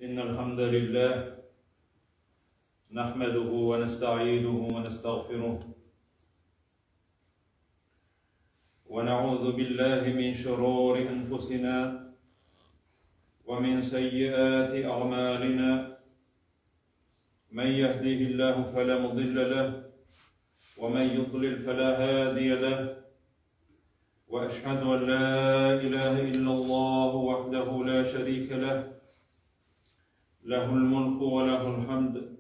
إن الحمد لله نحمده ونستعينه ونستغفره ونعوذ بالله من شرور أنفسنا ومن سيئات أعمالنا من يهديه الله فلا مضل له ومن يضلل فلا هادي له وأشهد أن لا إله إلا الله وحده لا شريك له له الملك وله الحمد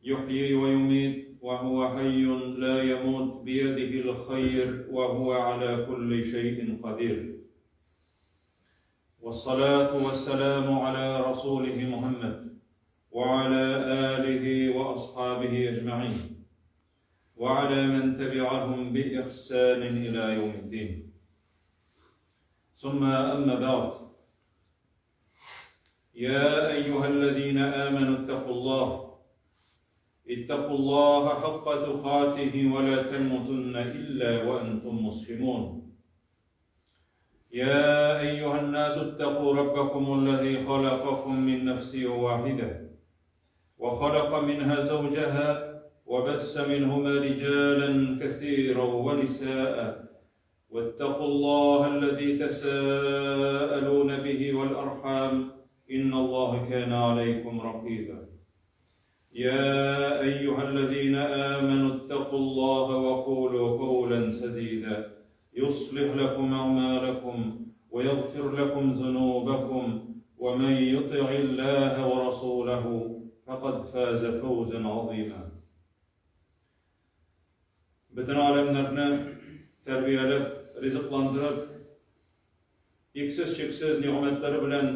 يحيي ويميت وهو حي لا يموت بيده الخير وهو على كل شيء قدير والصلاة والسلام على رسوله محمد وعلى آله وأصحابه أجمعين وعلى من تبعهم بإحسان إلى يوم الدين ثم أما بعد يا أيها الذين آمنوا اتقوا الله اتقوا الله حق تقاته ولا تموتن إلا وأنتم مسلمون يا أيها الناس اتقوا ربكم الذي خلقكم من نفس واحدة وخلق منها زوجها وبث منهما رجالا كثيرا ونساء واتقوا الله الذي تساءلون به والأرحام إن الله كان عليكم رقيبا يا أيها الذين آمنوا اتقوا الله وقولوا قولا سديدا يصلح لكم أعمالكم ويغفر لكم ذنوبكم ومن يطع الله ورسوله فقد فاز فوزا عظيما Бөтен аләмнәрне тәрбияләп, ризыкландырып, иксез-чиксез нигъмәтләре белән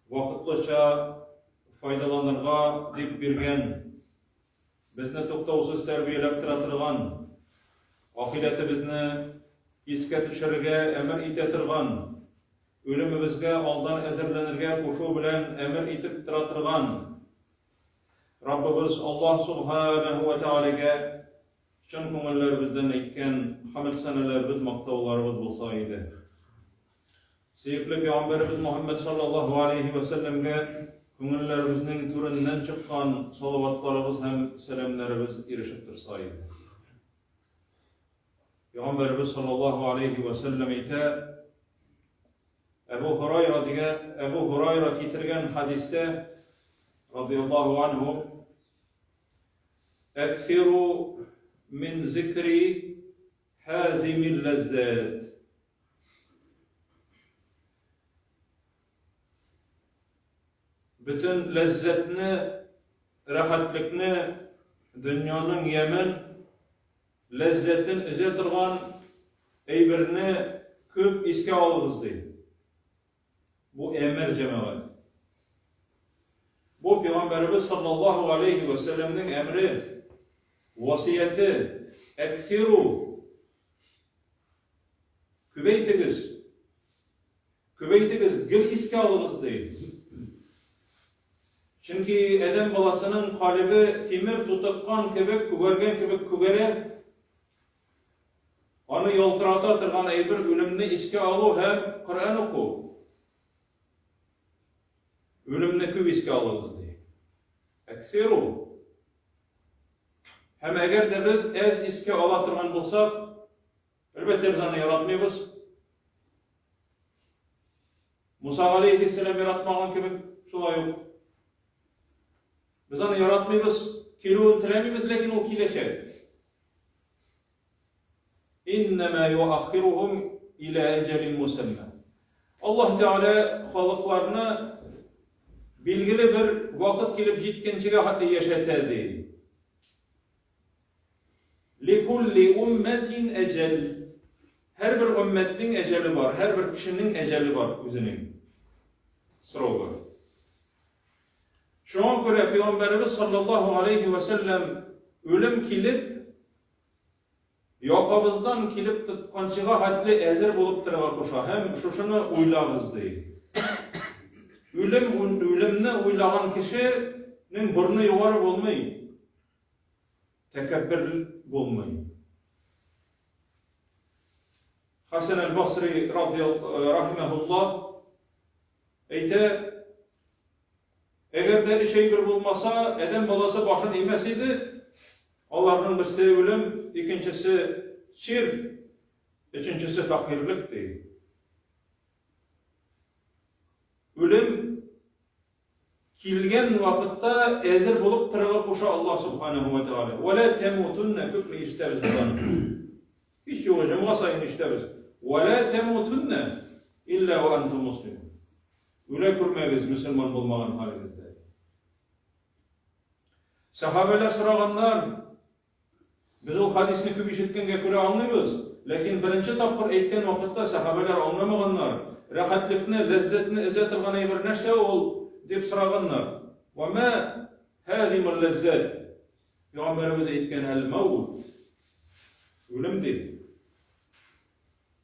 вакытлыча файдаланырга дип биргән, безне туктаусыз тәрбияләп тора торган, ахирәтебезне искә төшерергә әмер итә торган, үлемебезгә алдан әзерләнергә кушу белән әмер итеп тора торган Раббыбыз Аллаһ Субханаһу ва Тәгаләгә чын күңелләребездән әйткән хәмд-сәнәләребез, мактауларыбыз булса иде. Сөекле пәйгамбәребез Мухаммад саллаллаһу алейхи ва сәлләмгә күңелләребезнең түреннән чыккан салаватларыбыз һәм сәламнәребез ирешеп торса иде. Пәйгамбәребез саллаллаһу алейхи ва сәлләм әйтә, Әбу Һурайра дигән, Әбу Һурайра китергән хадистә, радияллаһу анһу, Әксиру мин зикри хазимил ләззат. Бөтен ләззәтне, рәхәтлекне, дөньяның ямен ләззәтен өзә торган әйберне күп искә алыгыз, ди. Бу әмер, җәмәгать. Бу пәйгамбәребез саллаллаһу алейхи ва сәлләмнең әмре, васияте, әксиру күбәйтегез. Күбәйтегез, гел искә алыгыз, ди. Чөнки адәм баласының калебе тимер тутыккан кебек, күгәргән кебек күгәрә. Аны ялтырата торган әйбер үлемне искә алу һәм Коръән уку. Үлемне күп искә алыгыз, ди. Әксиру. Һәм әгәр дә без әз искә ала торган булсак, Әлбәттә, без аны яратмыйбыз. Муса алейхиссәлам яратмаган кебек, шулай ук. Без аны яратмыйбыз, килүен теләмибез, ләкин ул киләчәк. Иннама юаххирухум иля әҗәлин мусамма. Аллаһ Тәгалә халыкларны билгеле бер вакыт килеп җиткәнчегә хәтле яшәтә ди. Ликулли уммәтин әҗәл. Һәрбер уммәтнең әҗәле бар, һәрбер кешенең әҗәле бар үзенең. Срогы. Шуңа күрә Пәйгамбәребез саллаллаһу алейхи ва сәлләм үлем килеп, якабыздан килеп тотканчыга хәтле әзер булып торырга куша һәм шушыны уйлагыз ди. Үлем үлемне уйлаган кешенең борны югары булмый. Тәкәббер булмый. Хәсән әл-Басри рахимәһуллаһ әйтә, Әгәр дә өч әйбер булмаса, адәм баласы башын имәс иде. Аларның берсе үлем, икенчесе чир, өченчесе фәкыйрьлек ди. Үлем килгән вакытта әзер булып торырга куша Аллаһ субханаһу ва тааля. Ва ла тамутунна күпме ишетәбез без аны. Һич югы җомга саен ишетәбез. Ва ла тамутунна илля ва антум муслимун. Үлә күрмәгез мөселман булмаган хәлегездә. Сәхабәләр сораганнар, без ул хадисне күп ишеткәнгә күрә аңлыйбыз, ләкин беренче тапкыр әйткән вакытта сәхабәләр аңламаганнар. Рәхәтлекне, ләззәтне өзә торган әйбер нәрсә ул, дип сораганнар. Ва ма һазимул ләззәт? Пәйгамбәребез әйткән әл-маут. Үлем дип.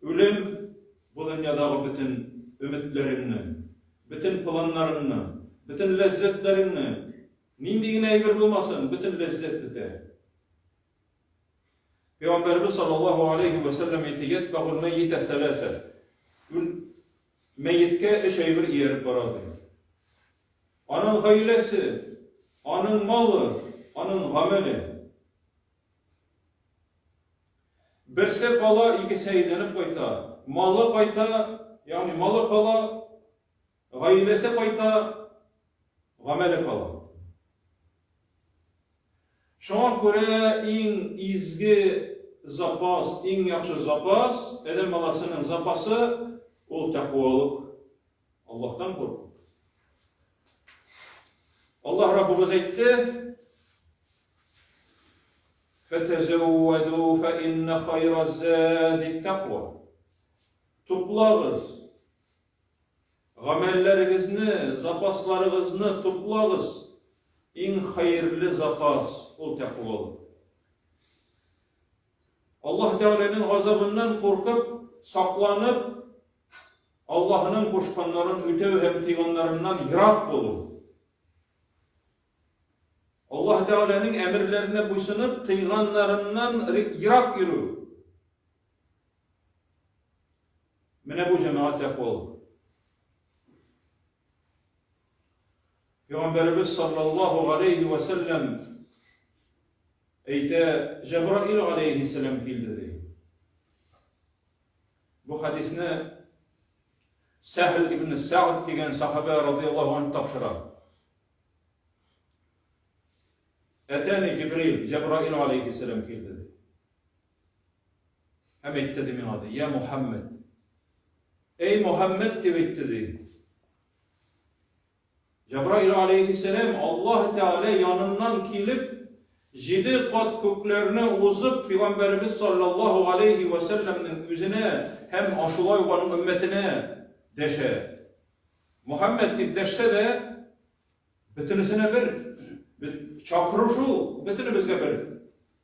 Үлем бу дөньядагы бөтен өметләреңне, бөтен планнарыңны, бөтен ләззәтләреңне, нинди генә әйбер булмасын, бөтен ләззәт бетә. Пәйгамбәребез саллаллаһу алейхи ва сәлләм әйтте, "Ятбагул мәййитә сәләсә." Мәеткә өч әйбер ияреп бара ди. Аның гаиләсе, аның малы, аның гамәле. Берсе кала, икесе әйләнеп кайта. Малы кайта, ягъни малы кала, гаиләсе кайта, гамәле кала. Шуңа күрә иң изге запас, иң яхшы запас, адәм баласының запасы ул тәкъвалык. Аллаһтан курку. Аллаһ Раббыбыз әйтте, Фәтәзәүвәдү фәиннә хайра зәди тәкъва. Туплагыз. Гамәлләрегезне, запасларыгызны туплагыз. Иң хәерле запас ул тәкъвалык. Аллаһ Тәгаләнең газабыннан куркып, сакланып, Аллаһының кушканнарын үтәү һәм тыйганнарыннан ерак булу. Аллаһ Тәгаләнең әмерләренә буйсынып, тыйганнарыннан ерак йөрү. Менә бу җәмәгать тәкъвалык. Пәйгамбәребез саллаллаһу алейхи ва сәлләм әйтә, Җәбраил алейхиссәлам килде ди. Бу хадисне Сәһл ибн Сәгъд дигән сахабә радияллаһу анһу тапшыра. Әтәни Җибрил, Җәбраил алейхиссәлам килде ди. Һәм әйтте ди миңа ди, я Мухаммед. Эй Мухаммед дип әйтте ди. Җәбраил алейхиссәлам Аллаһ Тәгалә яныннан килеп, җиде кат күкләрне узып, пәйгамбәребез саллаллаһу алейхи ва сәлләмнең үзенә һәм шулай ук аның өммәтенә дәшә. Мухаммед дип дәшсә дә, Бөтенесенә бер. Чакыру шул, бөтенебезгә бер.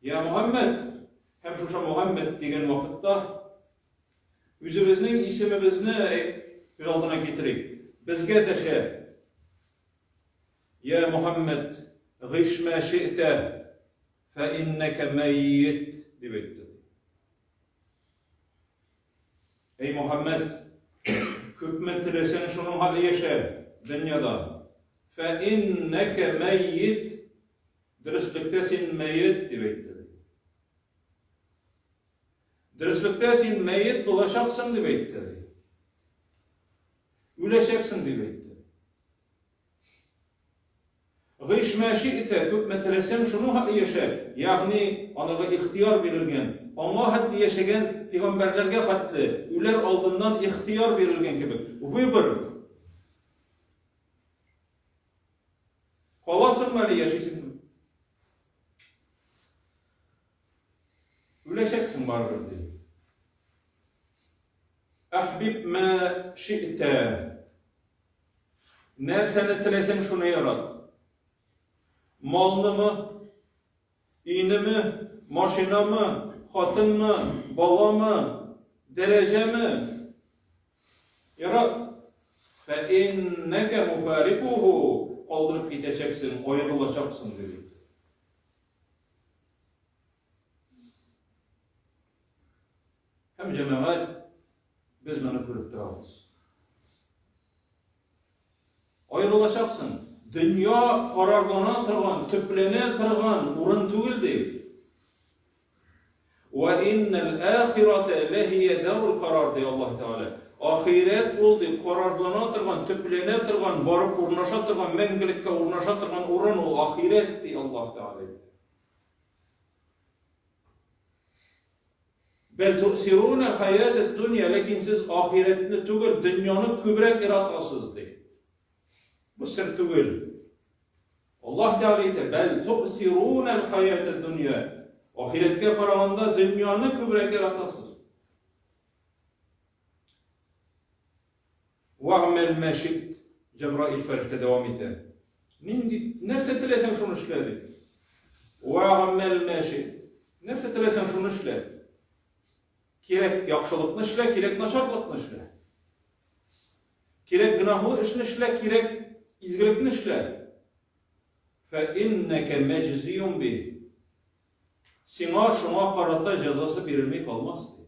Я Мухаммед! Һәм шушы Мухаммед дигән вакытта үзебезнең исемебезне күз алдына китерик. Безгә дәшә. Я Мухаммед, гыйшмә ши'тә, фә иннәкә мәййит, дип әйтте. Эй Мухаммед, күпме теләсәң шуның хәтле яшә дөньяда. Фә иннәкә мәййит, дөреслектә син мәйет дип әйтте. Дөреслектә син мәйет булачаксың дип әйтте. Үләчәксең дип әйтте. Гыйш мә ши'тә, күпме теләсәң, шуның хәтле яшә, ягъни анарга ихтыяр бирелгән, аңа хәтле яшәгән пигамбәрләргә хәтле, үләр алдыннан ихтыяр бирелгән кебек. Выбор. Каласыңмы әле, яшисеңме? Үләчәксең барыбер, ди. Әхбиб мә ши'тә. Нәрсәне теләсәң, шуны ярат. Малнымы, өйнеме, машинамы, хатынмы, баламы, дәрәҗәме? Ярат. Фә иннәкә муфарикуху, калдырып китәчәксең, аерылачаксың, диде. Һәм җәмәгать без моны күреп торабыз. Аерылачаксың. Дөнья карарлана торган, төпләнә торган урын түгел, ди. Вә иннәл ахирәтә ләһия дарул карар, ди Аллаһ Тәгалә. Ахирәт ул, ди, карарлана торган, төпләнә торган, барып урнаша торган, мәңгелеккә урнаша торган урын ул ахирәт, ди Аллаһ Тәгалә. Бәл туъсируна хаятәд дөнья, ләкин сез ахирәтне түгел, дөньяны күбрәк яратасыз, ди. Бу сер түгел. Аллаһ Тәгалә әйтә, бәл туъсируна хаятәд дөнья. Ахирәткә караганда дөньяны күбрәк яратасыз. Вәгъмәл мә ши'т, Җәбраил фәрештә дәвам итә. Нинди, нәрсә теләсәң шуны эшлә, ди. Вәгъмәл мә ши'т. Нәрсә теләсәң шуны эшлә. Кирәк яхшылыкны эшлә, кирәк начарлыкны эшлә. Кирәк гөнаһлы эшне эшлә, кирәк изгелекне эшлә. Фә иннәкә мәҗзиюн би. Сиңа шуңа карата җәзасы бирелми калмас, ди.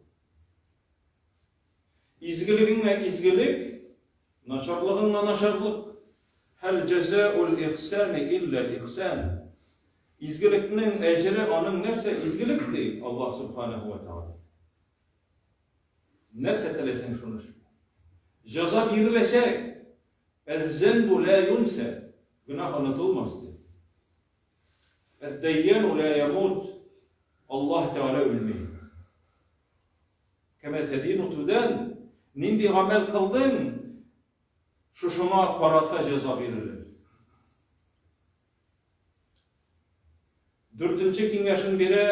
Изгелегеңә изгелек, начарлыгыңа начарлык. Һәл җәзаул ихсани илләл ихсан. Изгелекнең әҗере аның нәрсә? Изгелек ди Аллаһ субханаһу ва тааля. Нәрсә теләсәң шуны эшлә. Җәза биреләчәк. Әз-зәнбу ла юнса. Гөнаһ онытылмас ди. Әд-дәйяну ла ямут. Аллаһ Тәгалә үлми. Кәмә тәдину түдән, нинди гамәл кылдың, шушыңа карата җәза бирелер. Дүртенче киңәшен бирә,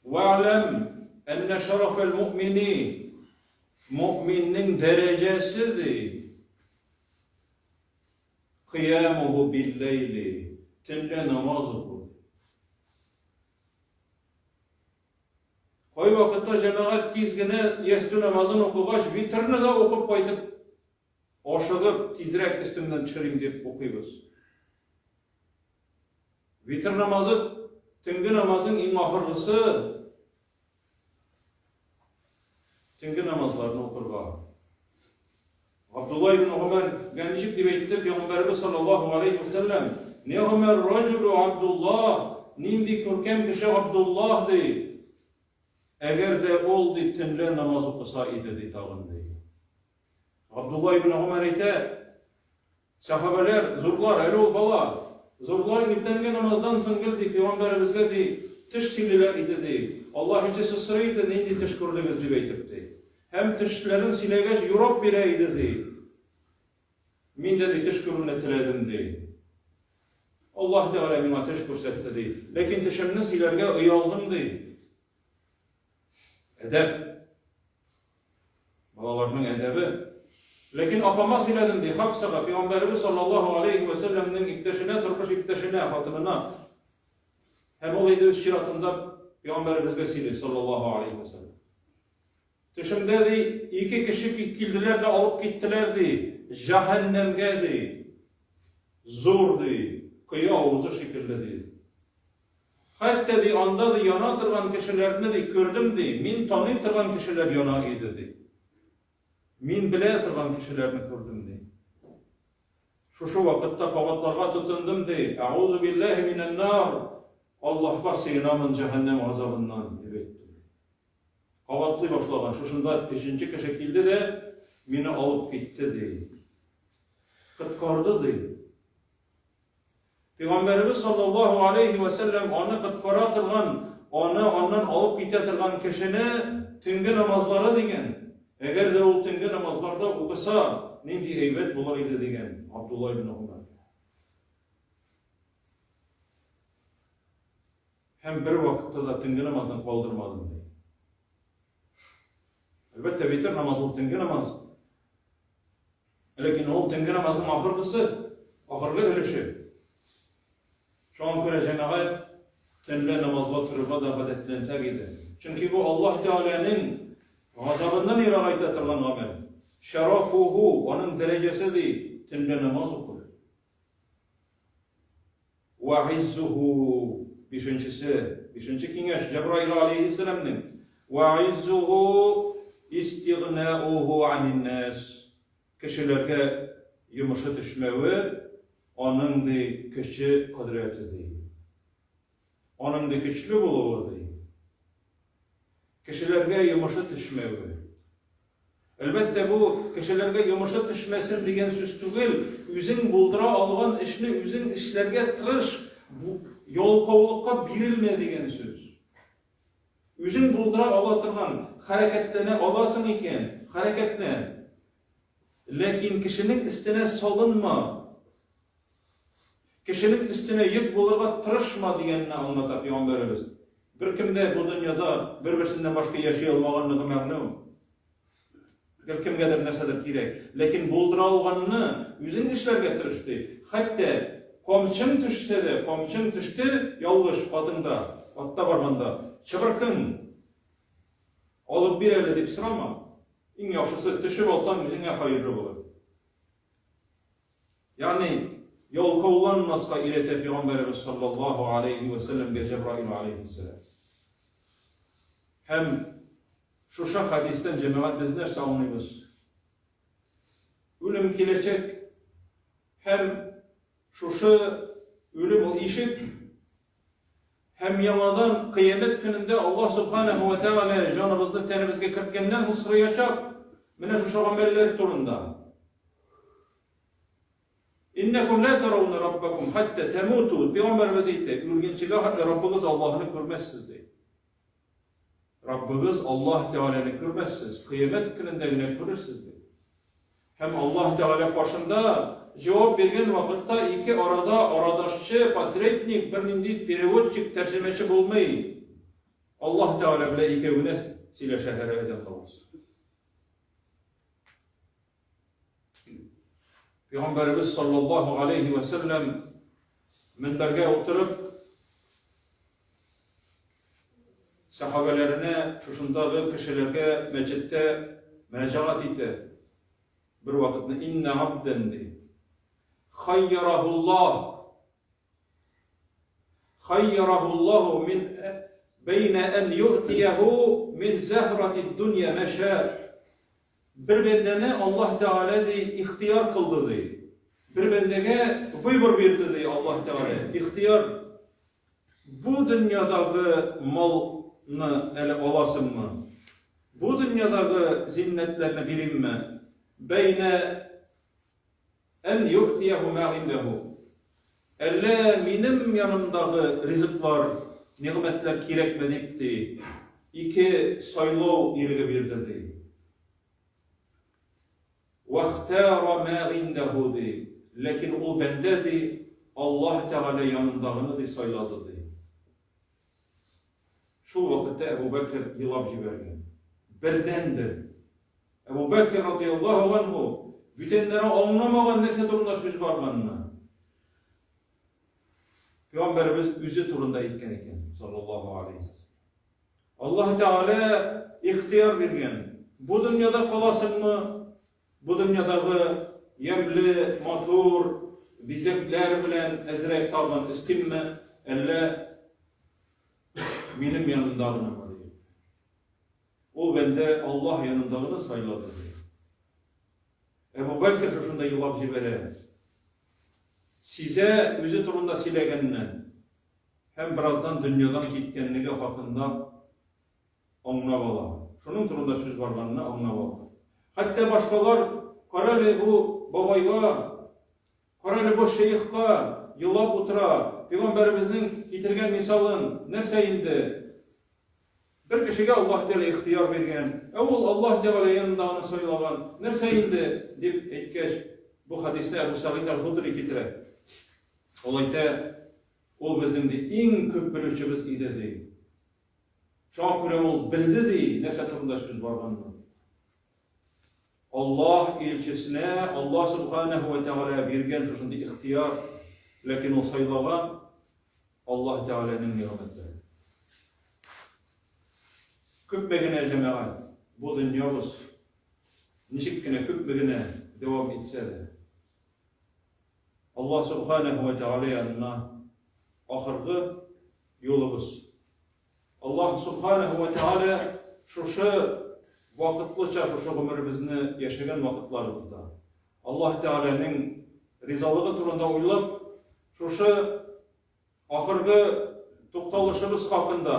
Вәгъләм әннә шарафәл муъмини, муъминнең дәрәҗәсе ди, кыямуху билләйли, төнлә намаз уку. Кайвакытта җәмәгать тиз генә ястү намазын укыгач, витрны да укып кайтып, ашыгып, тизрәк өстемнән төшерим дип укыйбыз. Витр намазы төнге намазның иң ахыргысы. Төнге намазларны укырга. Габдулла ибн Гомәргә ничек дип әйтте Пәйгамбәребез саллаллаһу алейһи ва сәлләм? Нигъмәр раҗулу Абдуллаһ, нинди күркәм кеше Абдуллаһ ди. Әгәр дә ул ди төнлә намаз укыса иде ди тагын ди. Габдулла ибн Гомәр әйтә, Сәхабәләр, зурлар, әле ул бала. Зурлар иртәнге намаздан соң гел, ди, пәйгамбәребезгә, ди, төш сөйлиләр иде, ди. Аллаһ илчесе сорый иде, нинди төш күрдегез, дип әйтеп, ди. Һәм төшләрен сөйләгәч, юрап бирә иде, ди. Мин дә, ди, төш күрүне теләдем, ди. Аллаһ Тәгалә миңа төш күрсәтте, ди. Ләкин төшемне сөйләргә оялдым, ди. Әдәп. Балаларның әдәбе. Ләкин апама сөйләдем, ди, Хафсага, пәйгамбәребез саллаллаһу алейһи вә сәлләмнең иптәшенә, тормыш иптәшенә, хатынына. Һәм ул инде үз чиратында пәйгамбәребезгә сөйли, саллаллаһу алейһи вә сәлләм. Төшемдә, ди, ике кеше килделәр дә алып киттеләр, ди, җәһәннәмгә, ди. Зур, ди, кое авызы шикелле, ди. Хәтта, ди, анда, ди, яна торган кешеләрне, ди, күрдем, ди, мин таный торган кешеләр яна иде, ди. Мин белә торган кешеләрне күрдем, ди. Шушы вакытта кабатларга тотындым, ди, Әгъузу биллаһи минән нар, Аллаһка сыенамын җәһәннәм газабыннан, дип әйттем. Кабатлый башлаган. Шушында өченче кеше килде дә, мине алып китте, ди. Коткарды, ди. Пәйгамбәребез саллаллаһу алейһи вә сәлләм аны коткара торган, аны аннан алып китә торган кешене төнге намазлары дигән. Әгәр дә ул төнге намазларда укыса, нинди әйбәт булыр иде дигән Абдулла ибн Гомәр. Һәм бер вакытта да төнге намазны калдырмадым ди. Әлбәттә, витр намазы ул төнге намаз. Ләкин ул төнге намазның ахыргысы, ахыргы өлеше. Шуңа күрә җәмәгать төнлә намазга торырга да гадәтләнсәк иде. Чөнки бу Аллаһ Тәгаләнең газабыннан ерагайта торган гамәл. Шарафуху, аның дәрәҗәсе ди, төнлә намаз уку. Вә гыйззуху, бишенчесе, бишенче киңәш Җәбраил алейһиссәламнең, Вә гыйззуху истигънауху анин нас, кешеләргә йомышы төшмәве, Аның ди көче, кодрәте ди. Аның ди көчле булуы ди. Кешеләргә йомышы төшмәве. Әлбәттә, бу кешеләргә йомышы төшмәсен дигән сүз түгел, үзең булдыра алган эшне үзең эшләргә тырыш, ялкаулыкка бирелмә дигән сүз. Үзең булдыра ала торган, хәрәкәтләнә аласың икән, хәрәкәтлән. Ләкин кешенең өстенә салынма. Кешенең өстенә йөк булырга тырышма дигәнне аңлата пәйгамбәребез. Беркем дә бу дөньяда бер-берсеннән башка яши алмаганлыгы мәгълүм. Гел кемгәдер нәрсәдер кирәк. Ләкин булдыра алганны үзең эшләргә тырыш, ди. Хәтта камчың төшсә дә, камчың төште ялгыш атыңда, атта барганда, чыбыркың алып бир әле дип сорама. Иң яхшысы, төшеп алсаң, үзеңә хәерле булыр. Ягъни, ялкауланмаска өйрәтә Пәйгамбәребез саллаллаһу алейһи вә сәлләмгә Җәбраил алейһиссәлам. Һәм шушы хәдистән, җәмәгать, без нәрсә аңлыйбыз? Үлем киләчәк һәм шушы үлем ул ишек һәм яңадан кыямәт көнендә Аллаһ субханаһу ва тәгалә җаныбызны тәнебезгә керткәннән соң сораячак менә шушы гамәлләр турында. Иннәкум лә таравна раббакум хәтта тәмуту. Пәйгамбәребез әйтте, үлгәнчегә хәтле Раббыгыз Аллаһны күрмәссез ди. Раббыгыз Аллаһ Тәгаләне күрмәссез, кыямәт көнендә генә күрерсез, ди. Һәм Аллаһ Тәгалә каршында җавап биргән вакытта ике арада арадашчы, посредник, бернинди переводчик, тәрҗемәче булмый. Аллаһ Тәгалә белән икәү генә сөйләшә һәр адәм баласы. Пәйгамбәребез саллаллаһу алейхи ва сәлләм мөнбәргә утырып сахабәләренә, шушындагы кешеләргә мәчеттә мөрәҗәгать итә. Бер вакытны инна абдан ди. Хайярахуллаһ Хайярахуллаһу мин бәйнә ән юътияһу мин зәһрати дөнья мәшә. Бер бәндәне Аллаһ Тәгалә ди ихтияр кылды ди. Бер бәндәгә выбор бирде ди Аллаһ Тәгалә. Ихтияр. Бу дөньядагы малны әле аласыңмы? Бу дөньядагы зиннәтләрне биримме? Бәйнә Ән юътияһу мә гыйндәһу. Әллә минем янымдагы ризыклар, нигъмәтләр кирәкме дип, ди, ике сайлау иреге бирде, ди. Вәхтара мә гыйндәһу, ди. Ләкин ул бәндә, ди, Аллаһ Тәгалә янындагыны, ди, сайлады, ди. Шул вакытта Әбу Бәкер елап җибәргән. Бердәнбер. Әбу Бәкер радияллаһу анһу бүтәннәре аңламаган нәрсә турында сүз барганны. Пәйгамбәребез үзе турында әйткән икән, саллаллаһу алейһи ва Аллаһ Тәгалә ихтияр биргән. Бу дөньяда каласыңмы? Бу дөньядагы ямьле, матур бизәкләр белән әзрәк тагын өстимме, әллә минем янымдагынымы диеп. Ул бәндә Аллаһ янындагыны сайлады ди. Әбу Бәкер шушында елап җибәрә. Сизә үзе турында сөйләгәнне һәм бераздан дөньядан киткәнлеге хакында аңлап ала. Шуның турында сүз барганны аңлап ала. Хәтта башкалар, карале бу бабайга, карале бу шейхка елап утыра. Пәйгамбәребезнең китергән мисалын нәрсә инде? Бер кешегә Аллаһ Тәгалә ихтыяр биргән, ә ул Аллаһ Тәгалә янында аны сайлаган. Нәрсә инде? дип әйткәч, бу хәдисне Әбу Сәгыйд әл-Худри китерә. Ул әйтә, ул безнең ди иң күп белүчебез иде ди. Шуңа күрә ул белде, ди, нәрсә турында сүз барганны. Аллаһ илчесенә Аллаһ Субханаһу ва Тәгалә биргән шушындый ихтияр, ләкин ул сайлаган Аллаһ Тәгаләнең нигъмәтләре. Күпме генә җәмәгать бу дөньябыз ничек кенә күпме генә дәвам итсә дә, Аллаһ Субханаһу ва Тәгалә янына ахыргы юлыбыз. Аллаһ Субханаһу ва Тәгалә шушы вакытлыча шушы гомеребезне яшәгән вакытларыбызда Аллаһ Тәгаләнең ризалыгы турында уйлап, шушы ахыргы тукталышыбыз хакында,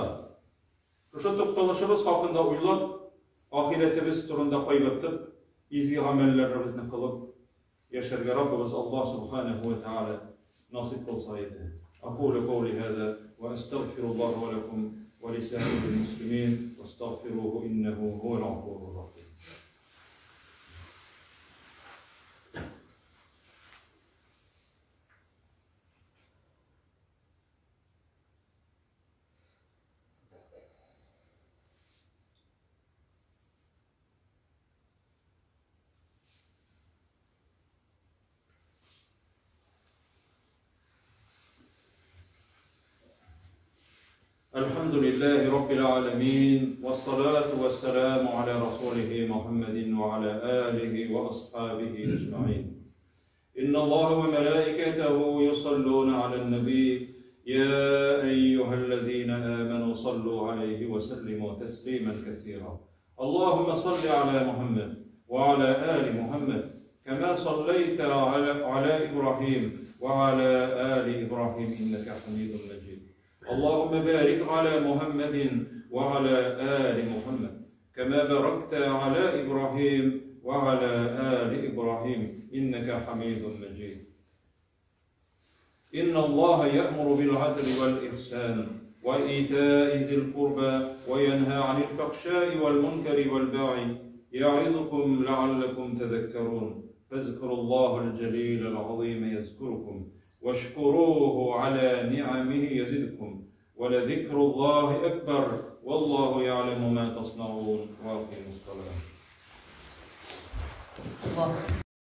шушы тукталышыбыз хакында уйлап, ахирәтебез турында кайгыртып, изге гамәлләребезне кылып яшәргә Раббыбыз Аллаһ субханәһү вә тәгалә насыйп кылса иде. Акулю каули һаза ва астагфируллаһа ва лакум ва лисаирил муслимин вастагфируху иннәһу һуәл гафурур рахим. الحمد لله رب العالمين والصلاة والسلام على رسوله محمد وعلى آله وأصحابه أجمعين إن الله وملائكته يصلون على النبي يا أيها الذين آمنوا صلوا عليه وسلموا تسليما كثيرا اللهم صل على محمد وعلى آل محمد كما صليت على إبراهيم وعلى آل إبراهيم إنك حميد مجيد اللهم بارك على محمد وعلى آل محمد كما باركت على إبراهيم وعلى آل إبراهيم إنك حميد مجيد إن الله يأمر بالعدل والإحسان وإيتاء ذي القربى وينهى عن الفحشاء والمنكر والبغي يعظكم لعلكم تذكرون فاذكروا الله الجليل العظيم يذكركم واشكروه على نعمه يزدكم ولذكر الله أكبر والله يعلم ما تصنعون وأقيموا الصلاة. الله.